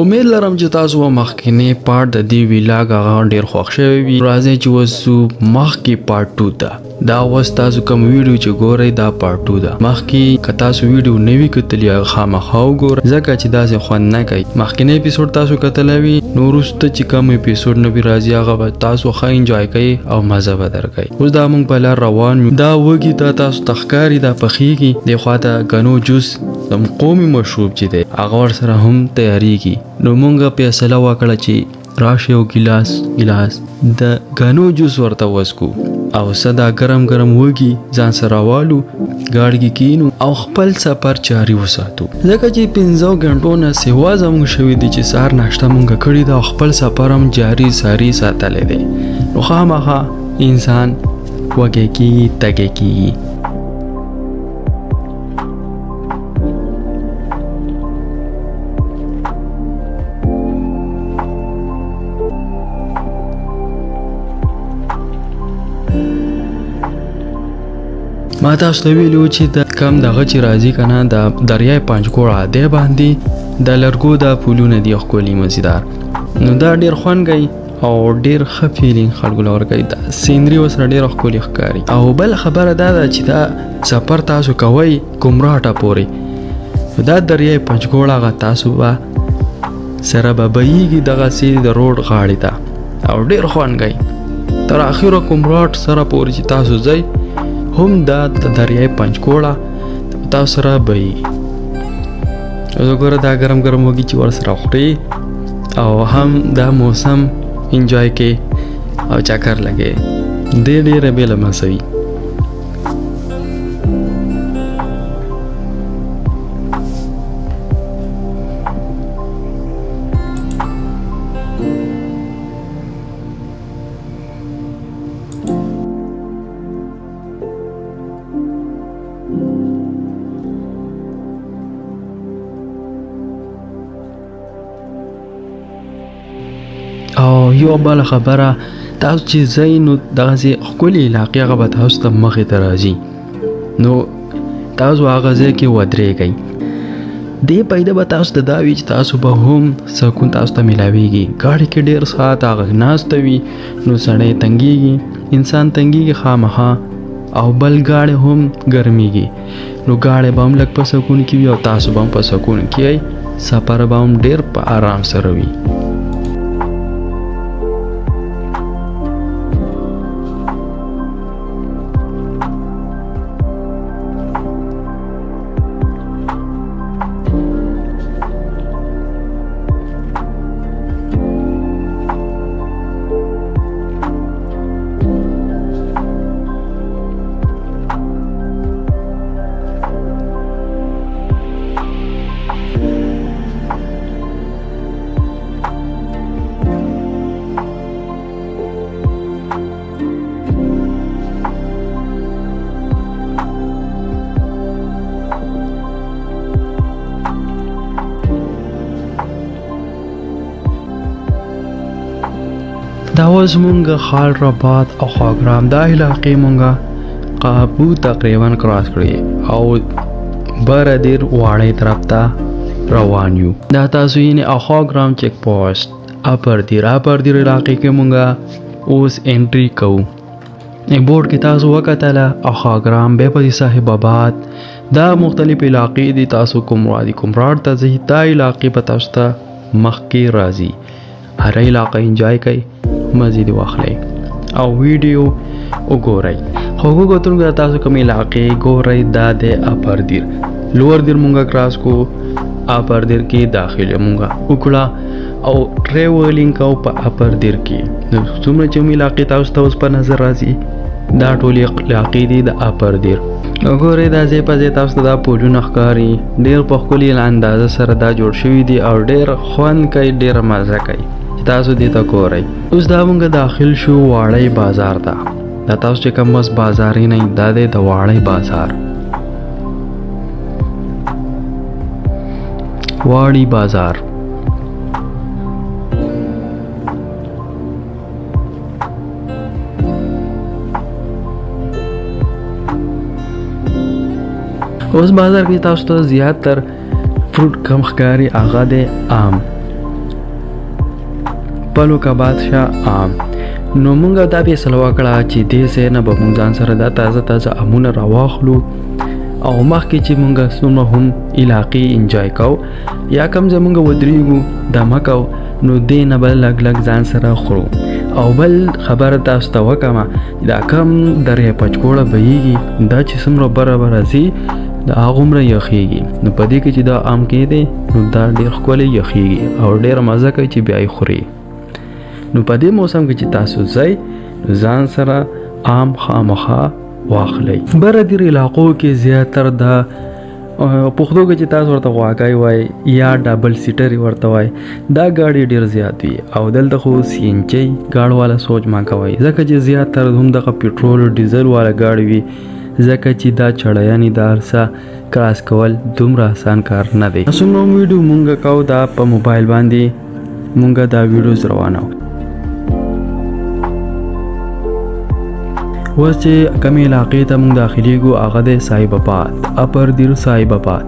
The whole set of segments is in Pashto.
امید لرم چې تاسو به مخکینی پارټ د دې ویلاګ هغه ډیر خوښ شوی وي. راځئ چې اوس ځو مخکې پارټ 2 ته. دا اوس تاسو کوم ویډیو چې ګورئ دا پارټ 2 ده. مخکې که تاسو ویډیو نه وي کتلی هغه خامخا وګورئ، ځکه چې داسې خوند نه کوي. مخکینی اپیسوډ تاسو کتلی وي، نو وروسته چې کوم اپیسوډ نه وي راځي هغه به تاسو ښه انجوای کوئ او مزه به درکوي. اوس دا موږ په لار روان یو. دا وږي ته تاسو ته ښکاري دا پخېږي. دې خوا ته ګنو جوس زموږ قومي مشروب چې دی هغه ورسره هم تیاریږي. نو مونږ فیصله وکړه چې راشه یو ګیلاس ګیلاس د ګنو جوس ورته وڅکو او څه دا ګرم ګرم وږي ځان سره والو، ګاډي کې کینو او خپل سفر جاري وساتو. ځکه چې 5 غنټو نه سیوا زموږ شوي دي چې سهار ناشته مونږ کړې ده او خپل سفر هم جاري ساري ساتلی دی. نو خامخا انسان وږی کیږي، تږی کیږي. ما تاسو ته ویلي وو چې د کم دغه چې راځي که نه د دریای پنجګوړه دی باندې د لرګو دا پولونه دي ښکلي مزیدار، نو دا ډېر خوند کوي او ډېر ښه فیلینګ خلکو له ورکوي. دا سینري ورسره ډېره ښکلې ښکاري. او بله خبره دا ده چې دا سفر تاسو کوئ کمراټه پورې، دا دریای پنجګوړه هغه تاسو به سره به بهیږي دغسې د روډ غاړې ته او ډېر خوند کوي تر اخره کمراټ سره پورې چې تاسو ځئ هم دا د دریای پنجکوړه تاسو سره بهیږي. زه ګوره دا ګرم ګرم وږي چې ورسره خوري او هم دا موسم انجوای کې او چکر لګي، دې ډېره بېله مزه وي. او یو بله خبره، تاسو چې ځئ نو دغسې ښکلې علاقې هغه به تاسو ته مخې ته راځي، نو تاسو هغه ځای کې ودرېږئ. دې پیدا به تاسو ته دا وي چې تاسو به هم سکون تاسو ته میلاویږي. ګاډي کې ډېر ساعت هغه ناسته وي نو سړی تنګیږي، انسان تنګیږي خامخا، او بل ګاډی هم ګرمیږي، نو ګاډی به هم لږ په سکون کې وي او تاسو به هم په سکون کې یئ، سفر به هم ډېر په آرام سره وي. دا اوس مونږ خال رباط او خاګرام دا علاقې مونږ قابو تقریبا کراس کړې او بره دیر واړې طرف ته روان یو. دا تاسو یې اخاګرام چیک پوسټ اپر دیر، اپر دیر علاقې کې مونږ اوس انټری کوو. بورډ کې تاسو وکتله اخاګرام، بیا پسې صاحب آباد، دا مختلف علاقې دي. تاسو کوم وادي کومراټ ته ځئ دا علاقې به تاسو ته مخکې راځي. هره علاقه انجوای کوئ، مزې دې واخلئ او ویډیو وګورئ. خو کتونکو تاسو کوم علاقې ګورئ دا دی اپر دیر. لوور دیر مونږه کراس کو، اپر دیر کې داخله مونږه وکړه او ټریولینګ کو په اپر دیر کې. نو څومره چې علاقې تاسو ته اوس په نظر راځي دا ټولې علاقې دي د اپر دیر. وګورئ دا ځای په ځای تاسو ته دا پولونه ښکاري، ډېر په ښکلي اندازه سره دا جوړ شوي دي او ډېر خوند کوي، ډېره مزه کوي چې تاسو دې ته ګورئ. اوس دا مونږ داخل شو واړی بازار ته. دا تاسو چې کوم اوس بازار یې نه دا دی د واړی بازار، واړی بازار. اوس بازار کې تاسو ته زیاتر فروټ کم ښکاري هغه دی آم. پلو کا بادشاه عام. نو مونږ دا فیصله وکړه چې دې ځای نه به مونږ ځان سره دا تازه تازه امونه راواخلو او مخکې چې مونږ څومره هم علاقې انجوای کو یا کم ځای مونږ ودرېږو دمه کو، نو دې نه به لږ لږ ځان سره خورو. او بل خبره تاسو ته وکړم، دا کم درې پچکوړه بهیږي دا چې څومره بره بره ځي دا هغومره یخیږي. نو په دې کې چې دا عام کېدی نو دا ډېر ښکلی یخیږي او ډېره مزه کوي چې بیا یې خوري. نو په دې موسم کې چې تاسو ځئ ځان سره عام خامخا واخلئ. بره دیر علاقو کې زیاتر دا پښتو کې چې تاسو ورته غواګۍ وای یا ډبل سیټرې ورته وای، دا ګاډي ډېر زیات وي. او دلته خو سی این جي ګاډو والا سوچ ما کوئ، ځکه چې زیاتر هم دغه پټرول او ډیزل والا ګاډي وي، ځکه چې دا چړیانې دا هر څه کراس کول دومره اسان کار نه دی. څومره ویډیو مونږ کوو دا په موبایل باندې مونږ دا ویډیوز روانه. اوس چې کومې علاقې ته مونږ داخلېږو هغه دی صاحب آباد، اپر دیر صاحب آباد.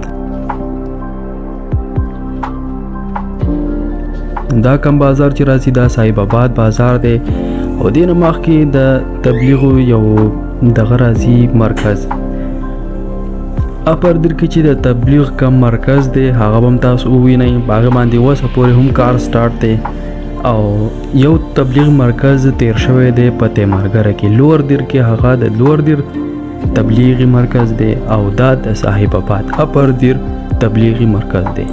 دا کم بازار چې راځي دا صاحب آباد بازار دی. او دې نه مخکې د تبلیغو یو دغه راځي مرکز. اپر دیر کې چې د تبلیغ کم مرکز دی هغه به هم تاسو ووینئ، په هغه باندې اوسه پورې هم کار سټارټ دی. او یو تبلیغ مرکز تیر شوی دی په تیمارګره کې، لور دیر کې هغه د لور دیر تبلیغي مرکز دی او دا د صاحب آباد اپر دیر تبلیغي مرکز دی.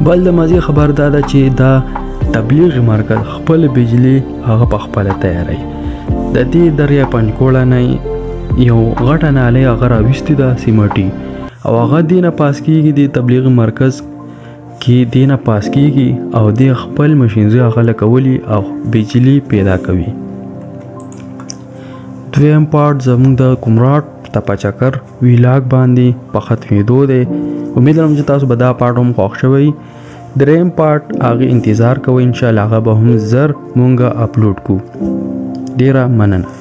بل د مزې خبر دا ده چې دا تبلیغي مرکز خپل بجلی هغه په خپله تیاروي. د دې دریا پنجکوړه نه یو غټه نالۍ هغه راویستې ده سیمټي، او هغه دې نه پاس کېږي، دې تبلیغي مرکز کې دې نه پاس کېږي او دې خپل مشینري هغه لګولي او بجلی پیدا کوي. دویم پارټ زموږ د کمراټ تپه چکر ویلاګ باندې په ختمېدو دی. امید لرم چې تاسو به دا پارټ هم خوښ شوی. دریم پارټ هغې انتظار کوئ، انشاءالله هغه به هم زر مونږ اپلوډ کو. ډېره مننه.